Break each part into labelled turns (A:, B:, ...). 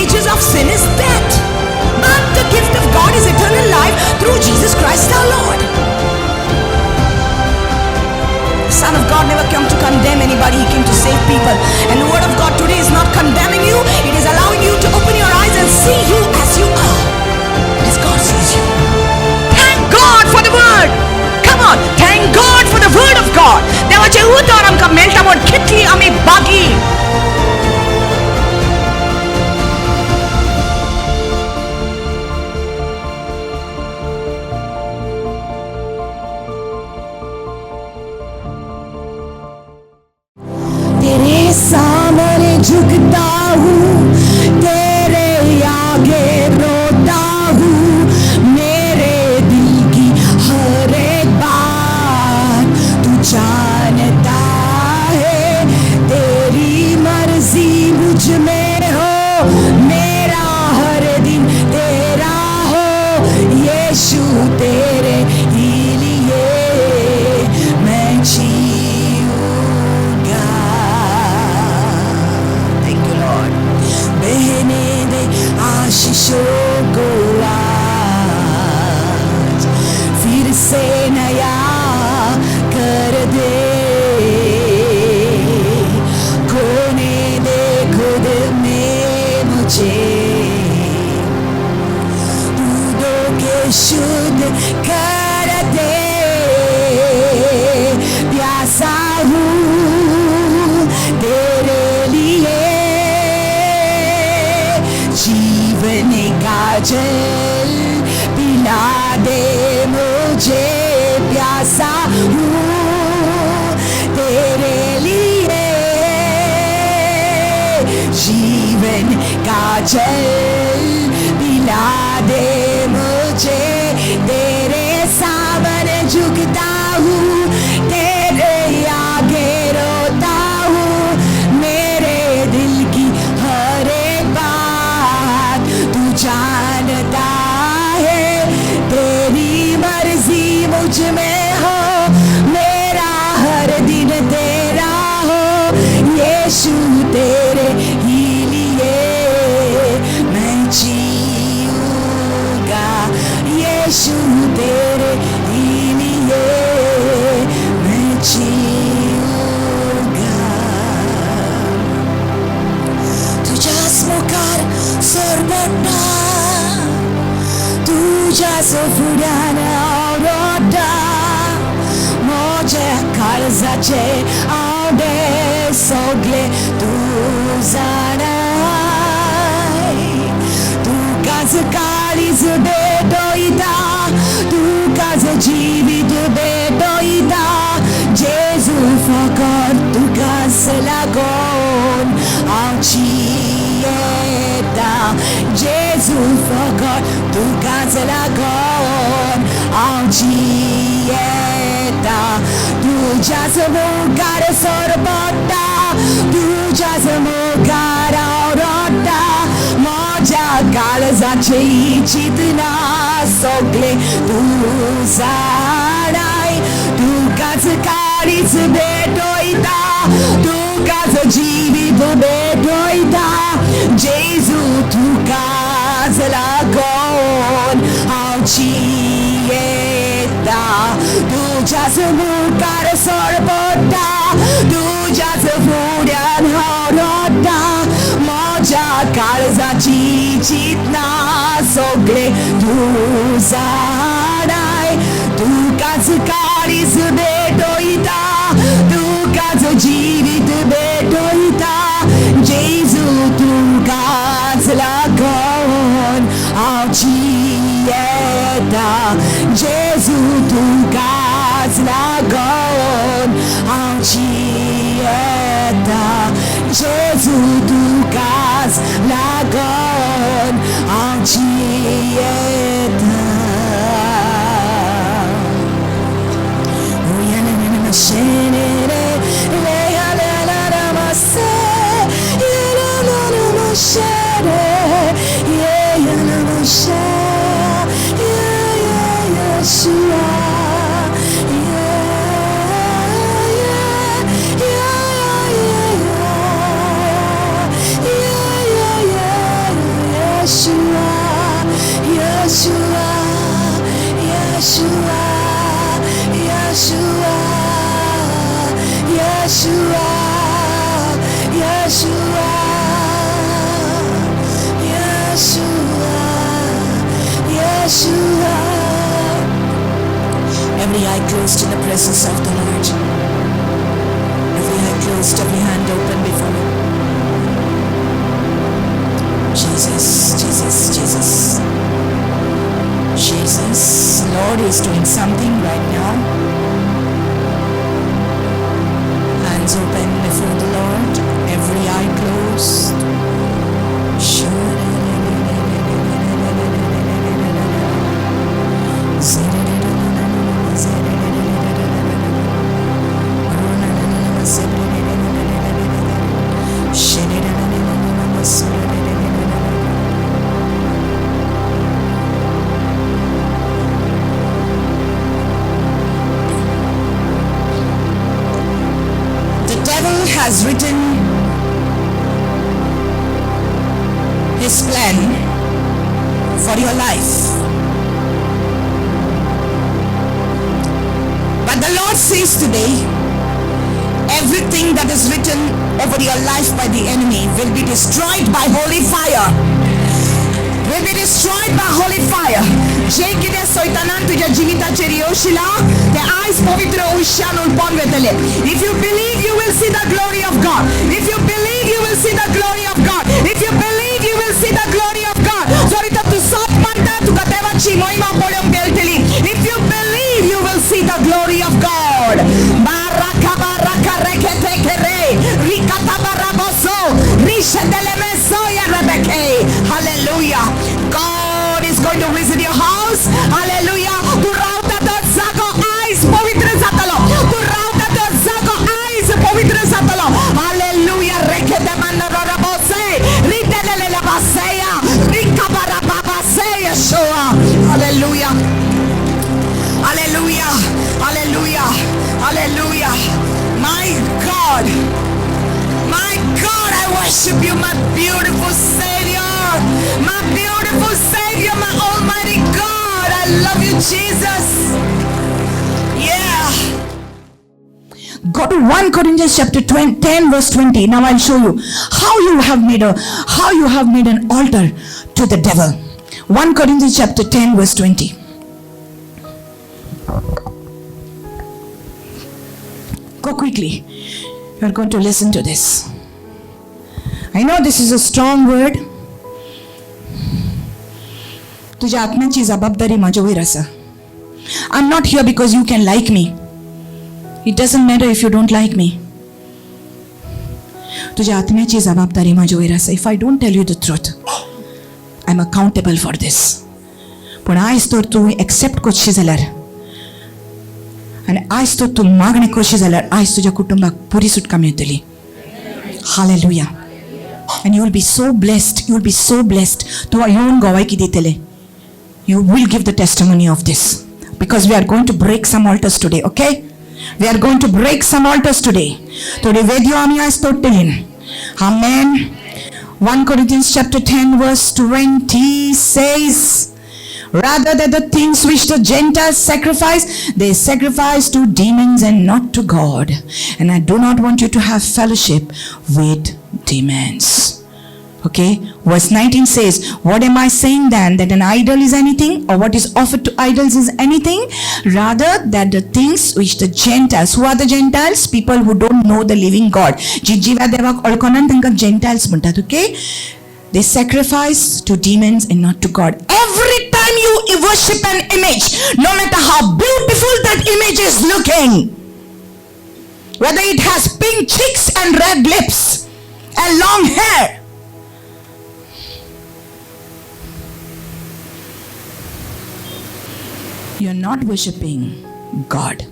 A: wages of sin is death, but the gift of God is eternal life through Jesus Christ our Lord. The Son of God never came to condemn anybody, He came to save people. And the word of God today is not condemning you, it is allowing you to open your eyes and see you as you are, as God sees you. Thank God for the word. Come on, thank God for the word of God. देवाचें उतर आमकां मेळटा म्हूण कितली आमी भागी. तेरे सामने झुकता हूँ, तेरे आगे रोता हूँ, मेरे दिल की हर एक बात तू जानता है। तेरी मर्जी मुझ में हो, मेरा हर दिन तेरा हो, यीशु तेरे ही लिए मैं जीऊँगा। Thank you, Lord. बहने दे आशीषों को आज, फिर से नया कर दे, खोने दे खुद में मुझे, तू धो के शुद्ध कर दे। प्यासा हूँ तेरे लिए, जीवन का जल पिला दे मुझे। प्यासा हूँ तेरे लिए, जीवन का जल पिला दे मुझे। तेरे सामने झुकता हूँ, तेरे आगे रोता हूँ, मेरे दिल की हर एक बात तू जानता है। तेरी मर्जी मुझ में हो, मेरा हर दिन तेरा हो, यीशु तेरे ही लिए मैं जीऊँगा, यीशु तेरे ही लिए मैं जीऊँगा। तुझ्याच मुखार सरपटा, तुझ्याच फुड्यान हांव रडटा, म्हज्या काळजाचे आंवडे सगळे तूं जाणाय। तुकाच काळीज भेटयता, तुकाच जिवीत भेटयता, जेजू फकत तुकाच लागून हांव जियेता, जेजू फकत तुकाच लागून हांव जियेता। तुज्याच मुखार सरपटा, तुज्याच मुखार हांव रडटा, म्हज्या काळजाचे चिंतना सगळे तूं जाणाय। तुकाच काळीज भेटयता, तुकाच जिवीत भेटयता, जेजू तुकाच लागून हांव जियेता। तुज्याच मुखार सरपटा, तुज्याच फुड्यान हांव रडटा, म्हज्या काळजाची चिंतना सगळे तूं जाणाय। तुकाच काळीज भेटयता, तुकाच जिवीत भेटयता, जेजू तुकाच लागून हांव जियेता, जेजू तुकाच लागून हांव जियेता, जेजू तुकाच लागून हांव जियेता। Yeah. Yeshua, Yeshua, Yeshua, Yeshua. Every eye closed in the presence of the Lord. Every eye closed, every hand open before Him. Jesus, Jesus, Jesus. Jesus, Lord is doing something right now. Hands open before the Lord, every eye closed. The devil has written his plan for your life. But the Lord says today, everything that is written over your life by the enemy will be destroyed by holy fire. Will be destroyed by holy fire. जे कितें सैतानान तुज्या जिविताचेर येवशिला ते आयज पवित्र उश्यान उलपोवन वेतले. If you believe, you will see the glory of God. If you believe, you will see the glory of God. If you believe, you will see the glory of God. जरी तर तूं सत मानता, तुका देवाची महिमा पळोवंक मेळटली. If you believe, you will see the glory of God. Baraka baraka rekete kere rikata baraboso rishedele mesoya rebeke. Hallelujah. God is going to visit your house. Hallelujah. तूं रावता तो जागो आयज पवित्र जातलो. तूं रावता तो जागो आयज पवित्र जातलो. Hallelujah. Rekete mandarabose ritelele baseya rikabarababase Yeshua. Hallelujah. Hallelujah. Hallelujah. Hallelujah. My God. My God, I worship you, my beautiful Savior. My beautiful Savior, my Almighty God. I love you, Jesus. Yeah. Go to 1 Corinthians chapter 20, 10 verse 20. Now I'll show you how you have made an altar to the devil. 1 Corinthians chapter 10 verse 20. Go quickly. You are going to listen to this. I know this is a strong word. तुझ्या आत्म्याची जबाबदारी माझ्या वयर आसा. I am not here because you can like me. It doesn't matter if you don't like me. तुझ्या आत्म्याची जबाबदारी माझ्या वयर आसा. If I don't tell you the truth, I am accountable for this. पूण आयज तर तूं एक्सेप्ट करशी जाल्यार आनी आयज तर तूं मागणी करशी जाल्यार आयज तुज्या कुटुंबाक पुरी सुटका मेळटली. Hallelujah. And you will be so blessed. You will be so blessed. तूं येवन गोवायकी दितले. You will give the testimony of this because we are going to break some altars today, okay? We are going to break some altars today. थोडी वेद्यो आमी आयज तोडटली. Amen. 1 Corinthians chapter 10 verse 20 says, "Rather that the things which the Gentiles sacrifice, they sacrifice to demons and not to God. And I do not want you to have fellowship with demons." Okay, verse 19 says, "What am I saying then? That an idol is anything, or what is offered to idols is anything? Rather, that the things which the Gentiles," who are the Gentiles? People who don't know the living God. जी जिव्या देवाक ओळखोनात तांकां Gentiles म्हणटात, okay? They sacrifice to demons and not to God. Every time you worship an image, no matter how beautiful that image is looking, whether it has pink cheeks and red lips and long hair, you're not worshipping God,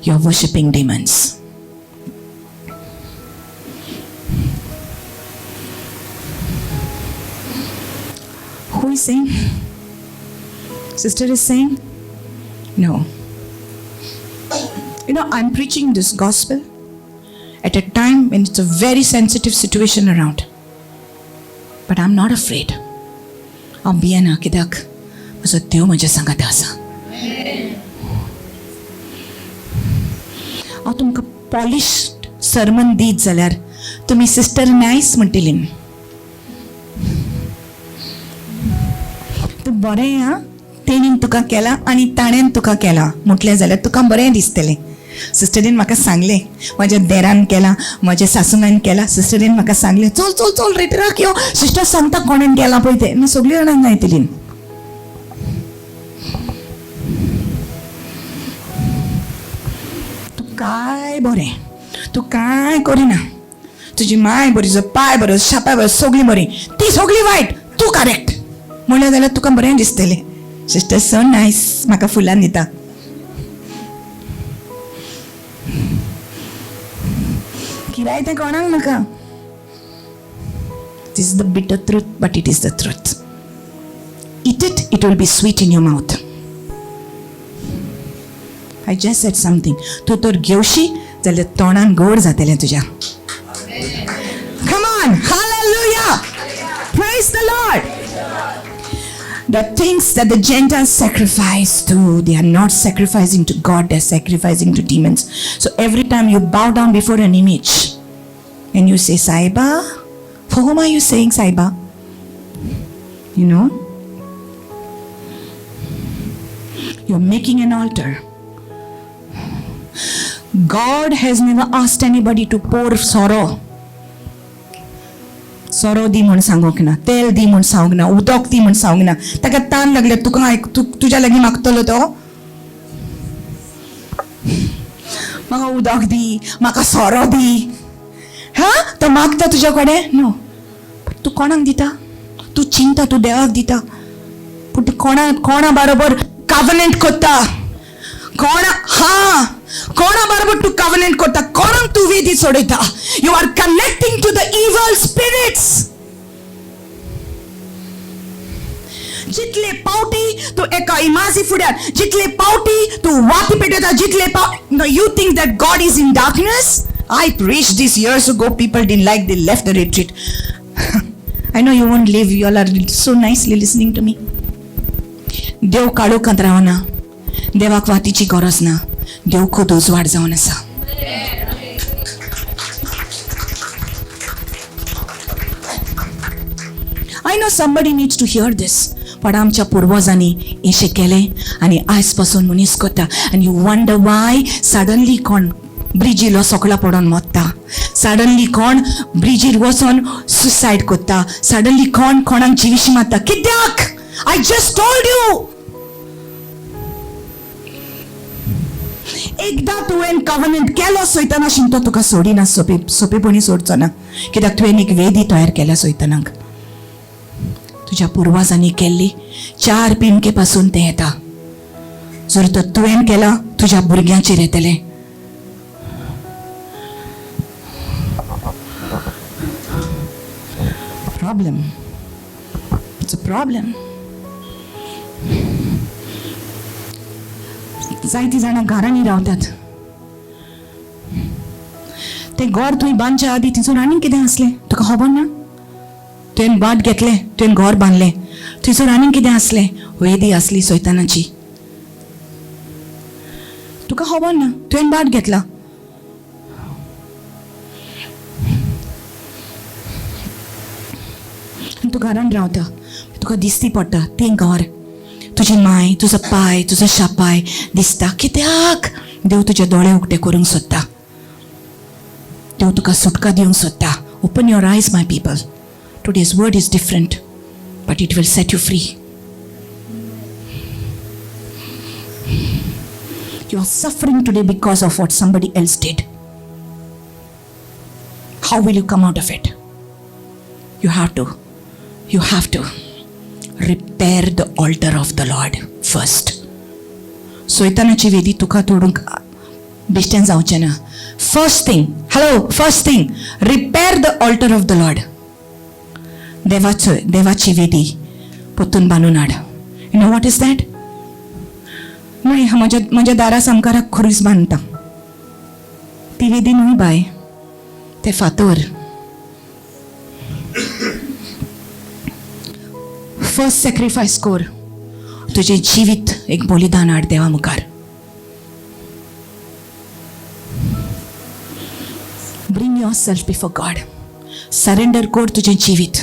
A: you're worshipping demons. Who is saying? Sister is saying? No. I'm preaching this gospel at a time when it's a very sensitive situation around. But I'm not afraid. हांव भियेना कित्याक म्हजो देव म्हज्या सांगाता आसा. हांव तुमकां polished Sarman दीत जाल्यार तुमी सिस्टर नायस म्हणटली. तूं बरें आं, तेणीन तुका केलां आनी ताणेन तुका केलां म्हटलें जाल्यार तुका बरें दिसतलें. सिस्टरीन म्हाका सांगलें, म्हज्या देरान केलां, म्हज्या सासुमायन केलां. सिस्टरीन म्हाका सांगलें, चल चल चल रिटराक यो, सिस्टर सांगता कोणेन केलां पळय तें. मागीर सगळीं जाणां गायतलीं. तूं काय बरें, तूं कांय करिना, तुजी माय बरी, तुजो पाय बरो, शापाय बरो, सगळीं बरीं, ती सगळीं वायट, तूं करेक्ट म्हणलें जाल्यार तुका बरें दिसतलें. सिस्टर सो नायस, म्हाका फुलां दिता. किराय तें कोणाक नाका. This is the bitter truth, but it is the truth. Eat it, it will be sweet in your mouth. I just said something. तूं तर घेवशी जाल्यार तोंडान गोड जातलें तुज्या. Come on, hallelujah. Praise the Lord. The things that the Gentiles sacrifice to, they are not sacrificing to God, they are sacrificing to demons. So every time you bow down before an image and you say, Saiba, for whom are you saying Saiba? You know? You're making an altar. God has never asked anybody to pour sorrow. सोरो दी म्हूण सांगूंक ना, तेल दी म्हूण सांगूंक ना, उदक दी म्हूण सांगूंक ना. ताका तान लागले तुका आयक, तुज्या लागीं मागतलो तो, म्हाका उदक दी, म्हाका सोरो दी. हा, तो मागता तुज्या कडेन? नो. तूं कोणाक दिता? तूं चिंता, तूं देवाक दिता, पूण तूं कोणा बरोबर कवनंट करता? कोणा, हा, कोणा बरोबर तूं कवनंट करता? कोणाक तूं वेदी सोडयता? You are connecting to the evil spirits. जितले पावटी तूं एका इमाजी फुड्यार, जितले पावटी तूं वाती पेटयता, जितले पाव, you think that God is in darkness? I preached this years ago, people didn't like, they left the retreat. I know you won't leave, you all are so nicely listening to me. देव काळोखांत रावना, देवाक वातीची गरज ना, देव खूद उजवाड जावन आसा. I know somebody needs to hear this. पण आमच्या पुर्वजांनी अशें केलें आनी आयज पासून मनीस करता. आनी you wonder why suddenly कोण ब्रिजीलो सोकळा पडोन मरता, सडनली कोण ब्रिजीर वचोन सुसायड करता, सडनली कोण कोणाक जिविशी मारता. कित्याक? I just told you. एकदां तुवें कवनंट केलो सैताना शिंतो तुका सोडिना, सोंपेपणी सोडचो ना. कित्याक तुवें एक वेदी तयार केल्या सैतानाक. तुज्या पुर्वजांनी केल्ली 4 पिंडके पासून तें येता. जर तर तुवें केलां तुज्या भुरग्यांचेर येतलें. Problem. It's a problem. जायतीं जाणां घरांनी रावतात. तें घर तुवें बांदच्या आदीं थंयसर आनीक कितें आसलें तुका खबर ना? तुवें भाट घेतलें, तुवें घर बांदलें, थंयसर आनीक कितें आसलें? वेदी आसली सैतानाची. तुका खबर ना, तुवें भाट घेतला. आनी तूं घरान रावता, तुका दिसती पडटा तें घर, तुजी माय, तुजो पाय, तुजो शापाय दिसता. कित्याक? देव तुजे दोळे उक्ते करूंक सोदता, देव तुका सुटका दिवंक सोदता. Open your eyes my people. Today's word is different, but it will set you free. You are suffering today because of what somebody else did. How will you come out of it? You have to repair the altar of the Lord first. सैतानाची वेदी तुका तोडूंक बेश्टेन जावचें ना. First thing, hello, first thing, repair the altar of the Lord. देवाची वेदी परतून बांदून हाड. You know what is that? न्हय, म्हज्या दारा सामकाराक खुरीस बांदता ती वेदी न्हय बाय, ते फातर. फर्स्ट सॅक्रिफायस कर, तुजें जिवीत एक बलिदान हाड देवा मुखार. yourself before God. Surrender कर तुजें जिवीत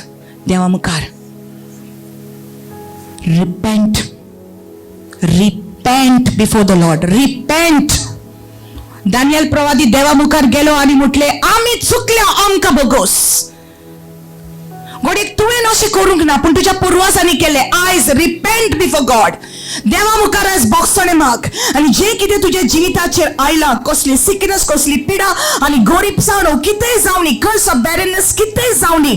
A: देवा मुखार. Repent, repent before the Lord, repent. Daniel प्रवादी देवा मुखार गेलो आनी म्हटलें आमी चुकल्या, आमकां बोगोस. घडये तुवें अशें करूंक ना पूण तुज्या पुर्वजांनी केलें. आयज रिपेंट बिफोर गॉड. देवा मुखार आयज बोगसणें माग आनी जें कितें तुज्या जिविताचेर आयलां, कसली सिकनस, कसली पिडा आनी गोरीबसाण कितेंय जावनी, कर्स ऑफ बॅरनस कितेंय जावनी,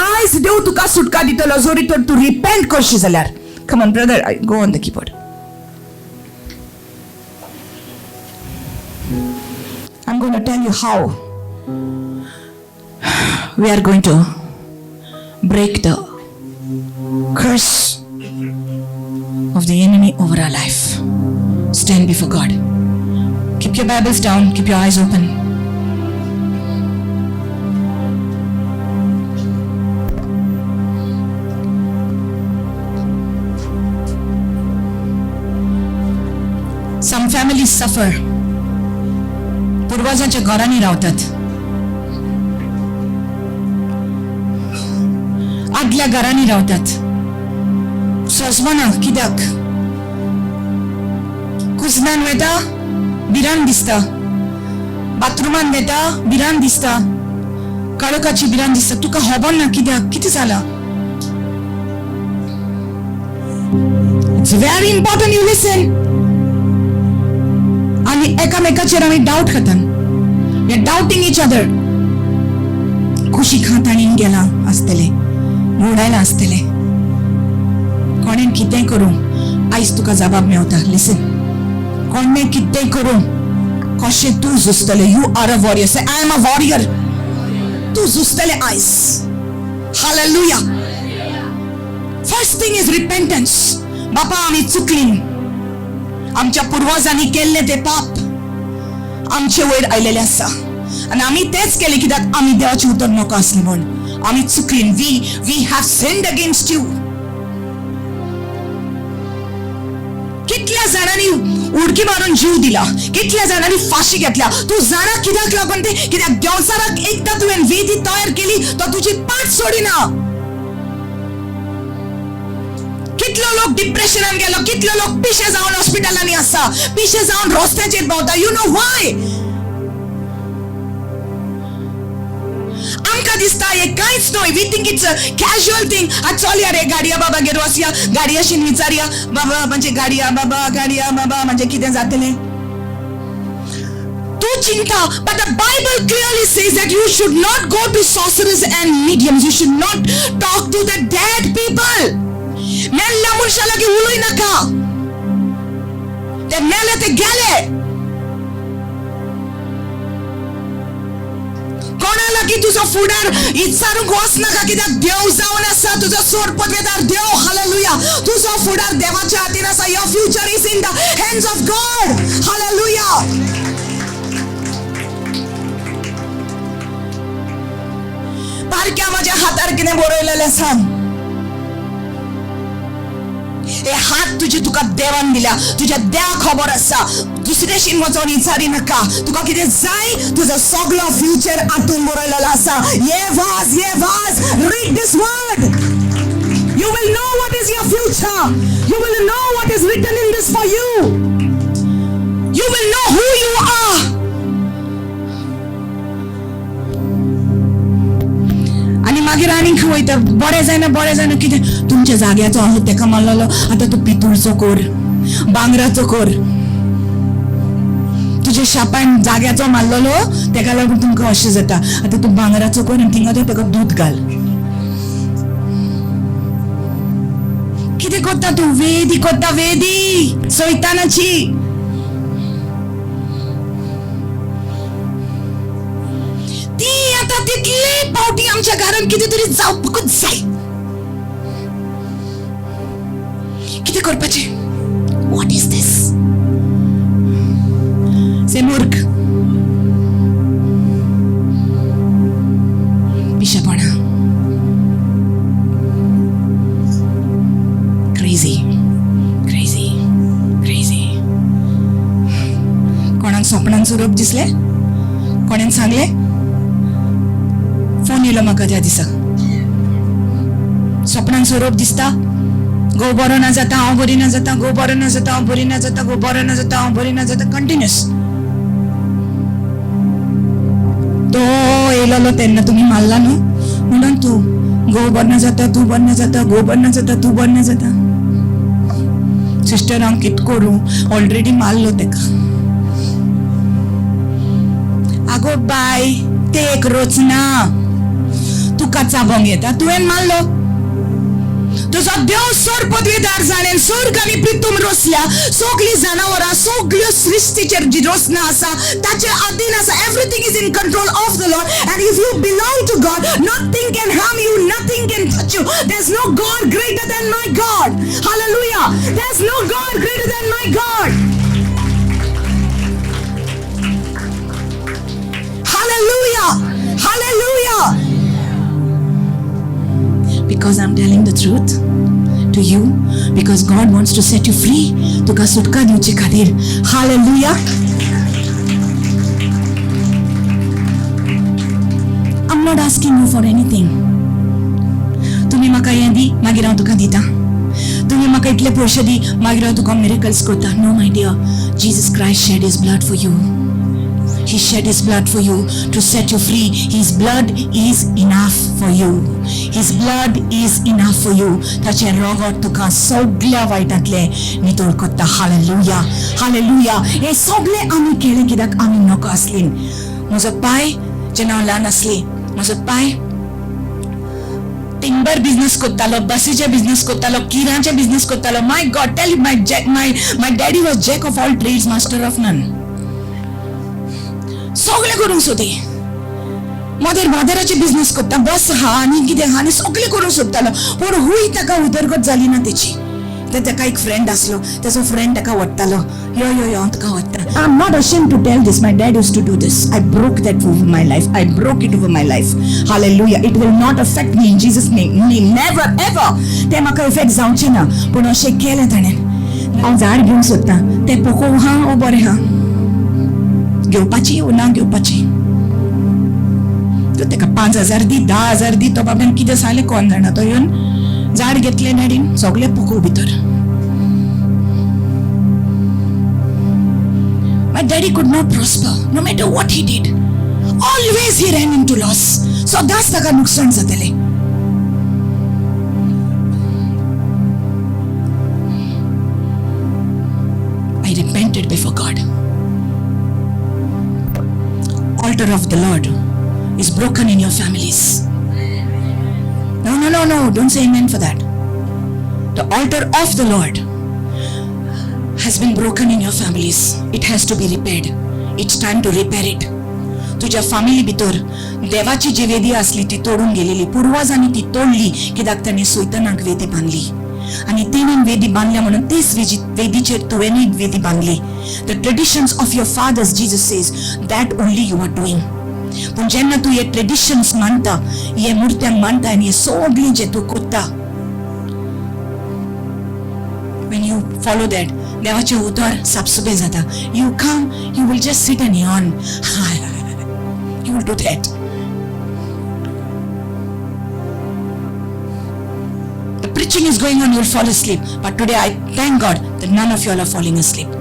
A: आयज देव तुका सुटका दितलो जरी तर तूं रिपेंट करशी जाल्यार. Come on brother, go on the keyboard. I am gonna tell you how we are going to break the curse of the enemy over our life. Stand before God. Keep your Bibles down, keep your eyes open. Some families suffer. पूर्वजांच्या घरांनी रावतात, आदल्या घरांनी रावतात. सोंसमना कित्याक? कुजनान वयता भिरांत दिसता, बाथरुमान वयता भिरांत दिसता, काळोखाची भिरांत दिसता. तुका खबर ना कित्याक, कितें जालां. It's very important you listen. आनी एकामेकाचेर आमी डावट खातात. We are doubting each other. खुशी खातांनी गेलां आसतलें, घोडायलां आसतलें, कोणें कितेंय करूं आयज तुका जबाब मेवता. लिसन, कोणें कितेंय करूं कशें तूं झुजतलें. You are a warrior. Say I am a warrior. तूं झुजतलें आयज. Hallelujah. First thing is repentance. बापा आमी चुकलीं, आमच्या पुर्वजांनी केल्लें तें पाप आमचे वयर आयलेलें आसा आनी आमी तेंच केलें कित्याक आमी देवाचें उतर नाका आसलें म्हूण. आमी चुकलीं. We have sinned against you. कितल्या जाणांनी उडकी मारून जीव दिला, कितल्या जाणांनी फाशी घेतल्या. तूं जाणा कित्याक लागून तें? कित्याक देंवचाराक एकदां तुवें वेदी तयार केली तो तुजी पाट सोडिना. कितलो लोक डिप्रेशनान गेलो, कितलो लोक पिशे जावन हॉस्पिटलांनी आसा, पिशे जावन रस्त्याचेर भोंवता. You know why? आमकां दिसता हें कांयच न्हय. We think it's a casual thing. आज चलया रे गाडया बाबागेर वचया, गाडयाशीन विचारया बाबा म्हणजे गाडया बाबा, गाडया बाबा म्हणजे कितें जातलें. तूं चिंता. But the Bible clearly says that you should not go to sorcerers and mediums. You should not talk to the dead people. मेल्ल्या मनशा लागीं उलय नाका. ते मेले ते गेले. कोणा लागीं तुजो फुडार इचारूंक वचनाका कित्याक देव जावन आसा तुजो सोडपदवेदार देव. हालेलुया. तुजो फुडार देवाच्या हातीन आसा. Your future is in the hands of God. Hallelujah. पारक्या माझ्या हातार कितें बरयलेलें सांग. हे हात तुजे तुका देवान दिल्या, तुज्या देवा खबर आसा. दुसरेशीन वचोन विचारी नाका. तुका कितें जाय तुजो सगलो फ्युचर आतून बरयलेलो आसा. ये वाज, ये वाज, read this word. You will know what is your future. You will know what is written in this for you. You will know who you are. आनी मागीर आनीक वयता, बरें जायना बरें जायना कितें तुमच्या जाग्याचो आहा तेका मारलेलो, आतां तूं पितूळचो कोर, बांगराचो कोर. तुज्या शापान जाग्याचो मारलेलो तेका लागून तुमकां अशें जाता. आतां तूं बांगराचो कोर आनी थिंगा तेका दूद घाल. कितें करता तूं? वेदी करता, वेदी सैतानाची. ती आतां तितले पावटी आमच्या घरान कितें तरी जावपाकूच जाय. कितें करपाचें? What is this? से मूर्ख, पिशेपणा, क्रेजी क्रेजी क्रेजी. कोणाक सोपणान सोरोप दिसले? कोणेन सांगलें?
B: फोन येयलो म्हाका त्या दिसा. सपनान सोरोप दिसता, घोव बरो ना जाता, हांव बरी ना जाता, घोव बरो ना जाता, हांव बरी ना जाता, घोव बरो ना जाता, हांव बरी ना जाता, कंटिन्युअस. तो येयलेलो तेन्ना तुमी मारला न्हू, म्हणून तूं घोव बरो ना जाता, तूं बरो ना जाता, घोव बरो ना जाता, तूं बरो ना जाता. सिस्टर हांव कित करूं, ऑलरेडी मारलो तेका. आगो बाय, ते एक रोच ना, तुका चाबोंक येता, तुवें मारलो. तुजो देव सोर पदवीदार जाणें स्वर्ग आनी प्रितूम रोसल्या, सगळीं जनावरां, सगळ्यो सृश्टीचेर जी रोसना आसा ताचे अधीन आसा. Everything is in control of the Lord, and if you belong to God, nothing can harm you, nothing can touch you. There is no God greater than my God. Hallelujah. There is no God greater than my God. Hallelujah. Hallelujah. Because I'm telling the truth to you, because God wants to set you free. तुका सुटका दिवचे खातीर. Hallelujah. I'm not asking you for anything. तुम्ही म्हाका हें दी, मागीर हांव तुका दिता. तुम्ही म्हाका इतले पयशे दी, मागीर हांव तुका मिरेकल्स करता. No my dear, Jesus Christ shed his blood for you. He shed his blood for you to set you free. His blood is enough for you. His blood is enough for you. ताचें रगत तुका सगल्या वायटांतलें नितळ करता. Hallelujah, hallelujah. हें सगळें आमी केलें कित्याक आमी नको आसलीं. म्हजो पाय जेन्ना हांव ल्हान आसली, म्हजो पाय टिंबर बिजनेस करतालो, बसीचे बिजनेस करतालो, किरांचे बिजनेस करतालो. My God, tell you, my daddy was jack of all trades, master of none. सगळें करूंक सोदी. मदर फादराचे बिजनेस करता, बस आहा आनी कितें आहा आनी सगळें करूंक सोदतालो, पूण हूय ताका उदरगत जाली ना तेची. तर ताका एक फ्रेंड आसलो, ताचो फ्रेंड ताका व्हरतालो, यो यो यो हांव तुका व्हरता. I am not ashamed to tell this, my dad used to do this. I broke that over my life. I broke it over my life. Hallelujah. It will not affect me in Jesus name, never ever. तें म्हाका effect जावचें ना. पूण अशें केलें ताणें. हांव झाड घेवंक सोदतां, तें पोकोव आहा वो बरें आहा, घेवपाची वो ना घेवपाची. तूं ताका 5,000 दी, 10,000 दी, तो बाबड्यान कितें सांगलें कोण जाणा. तो येवन झाड घेतलें डॅडीन, सगळें पोकोव भितर. My daddy could not prosper, no matter what he did. Always he ran into loss. सदांच ताका नुकसान जातालें. I repented before God. Altar of the Lord is broken in your families. No, no, no, no. Don't say amen for that. The altar of the Lord has been broken in your families. It has to be repaired. It's time to repair it. तुझ्या family भितर देवाची जी वेदी आसली ती तोडून गेलेली. पुर्वजांनी ती तोडली कित्याक तांणी सैतानाक वेदी बांदली, आनी तेणेन वेदी बांदल्या म्हणून तेच वेदीचेर तुवेंय वेदी बांदली. The traditions of your fathers, Jesus says, that only you are doing. पूण जेन्ना तूं हे ट्रेडिशन्स मानता, हे मुर्त्यांक मानता आनी हे सगळें जें तूं करता, when you follow that, देवाचें उतर सापसुपें जाता. You come, you will just sit and yawn. You will do that. The preaching is going on, you will fall asleep. But today I thank God that none of you all are falling asleep.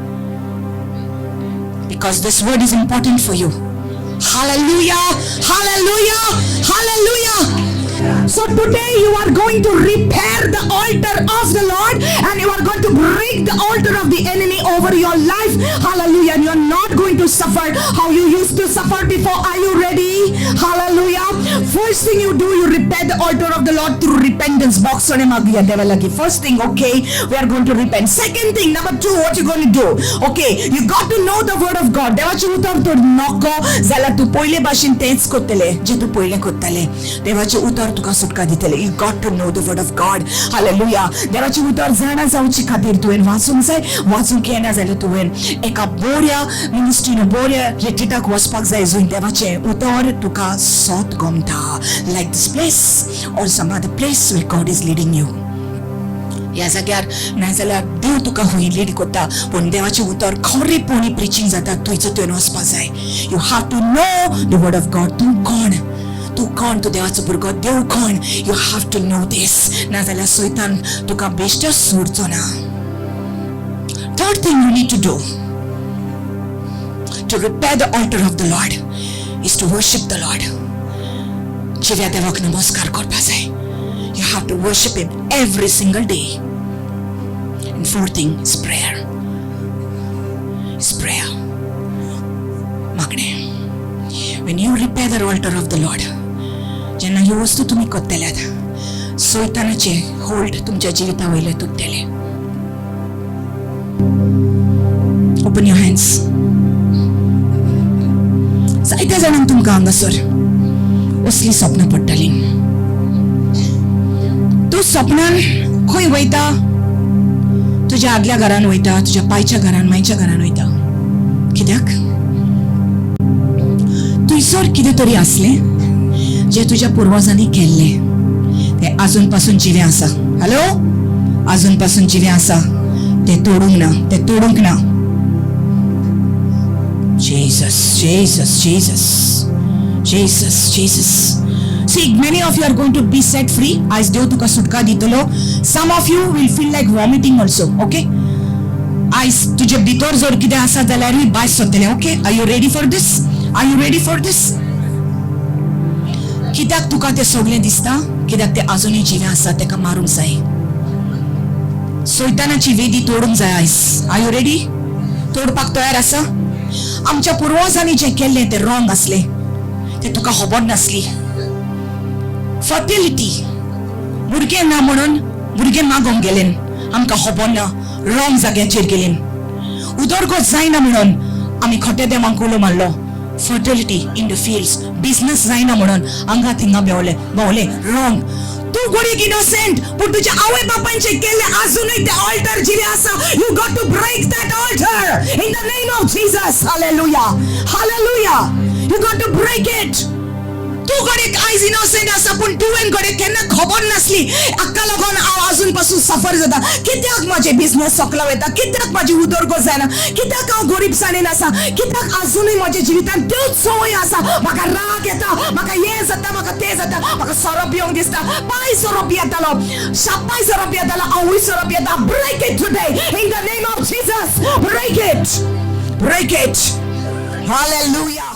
B: Because this word is important for you. Hallelujah, hallelujah, hallelujah. So today you are going to repair the altar of the Lord, and you are going to break the altar of the enemy over your life. Hallelujah. And you are not going to suffer how you used to suffer before. Are you ready? Hallelujah. First thing you do, you repair the altar of the Lord through repentance. Box on him. First thing, okay, we are going to repent. Second thing, number 2, what you going to do? Okay, you got to know the word of God. देवाचें उतर तर नको जाल्यार तूं पयले भाशेन तेंच करतले जे तूं पयलें करताले. देवाचें उतर तुका सुटका दितले. You got to know the word of God. Hallelujah. देवाचें उतर जाणा जावचे खातीर तुवें वाचूंक जाय. वाचूंक येना जाल्यार तुवें एका बऱ्या मिनिस्ट्रीन, बऱ्या रिट्रीटाक वचपाक जाय जंय देवाचें उतर तुका सोत गमता. Like this place or some other place where God is leading you. ह्या जाग्यार नाजाल्यार देव तुका खंय लीड करता, पूण देवाचें उतर खरेपणी प्रिचींग जाता थंयचो तुवें वचपाक जाय. You have to know the word of God. तूं कोण, तूं कोण, तूं देवाचो भुरगो, देव कोण, you have to know this. नाजाल्यार सैतान तुका बेश्टो सोडचो ना. Third thing you need to do to repair the altar of the Lord is to worship the Lord. जिव्या देवाक नमस्कार करपा जाय. You have to worship Him every single day. And fourth thing is prayer. Is prayer. मागणें. When you repair the altar of the Lord, जेन्ना ह्यो वस्तू तुमी करतल्यात, सैतानाचे hold तुमच्या जिविता वयले तुटतले. Open your hands. जायत्या जाणांक तुमकां हांगासर असली सपनां पडटलीं. तूं सपनान खंय वयता? तुज्या आदल्या घरान वयता, तुज्या पायच्या घरान, मायच्या घरान वयता. कित्याक? थंयसर कितें तरी आसलें जें तुज्या पुर्वजांनी केल्लें, तें अजून पासून जिवें आसा. हॅलो, अजून पासून जिवें आसा. तें तोडूंक ना, तें तोडूंक ना. Jesus, Jesus, Jesus, Jesus, Jesus. See, many of you are going to be set free. आयज देव तुका सुटका दितलो. Some of you will feel like vomiting also, okay? आयज तुजे भितर जर कितें आसा जाल्यारूय भायर सरतलें, okay? Are you ready for this? Are you ready for this? कित्याक तुका तें सगळें दिसता? कित्याक तें अजुनूय जिवें आसा. तेका मारूंक जाय. सैतानाची वेदी तोडूंक जाय आयज. Are you ready? तोडपाक तयार आसा? आमच्या पुर्वजांनी जें केल्लें तें रॉंग आसलें, तें तुका खबर नासली. फर्टिलिटी, भुरगें ना म्हणून भुरगें मागोंक गेलें, आमकां खबर ना, रॉंग जाग्याचेर गेलीं. उदरगत जायना म्हणून आमी खोटे देवांक उलो मारलो. Fertility in the fields, business जायना म्हणून हांगा थिंगा भोंवले भोंवले, रॉंग. तूं घडयेक इनोसेंट, पूण तुज्या आवय बापायचे केल्ले अजुनूय ते ऑल्टर जिवे आसा. You got to break that altar in the name of Jesus. Hallelujah, hallelujah. You got to break it. तूं घडयेक आयज इनोसेंट आसा, पूण तुवें घडये केन्ना खबर नासली, हाका लागून हांव अजून पासून सफर जाता. कित्याक म्हाजे बिझनस सकला वयता? कित्याक म्हाजी उदरगत जायना? कित्याक हांव गरीबसाणेन आसा? कित्याक अजुनूय म्हज्या जिवितांत त्योच संवय आसा? म्हाका राग येता, म्हाका हें जाता, म्हाका तें जाता, म्हाका सोरो पिवंक दिसता. पाय सोरो पियेतालो, शापाय सोरो पियेतालो, हांवूय सोरो पियेता. Break it today in the name of Jesus. Break it, break it. Hallelujah.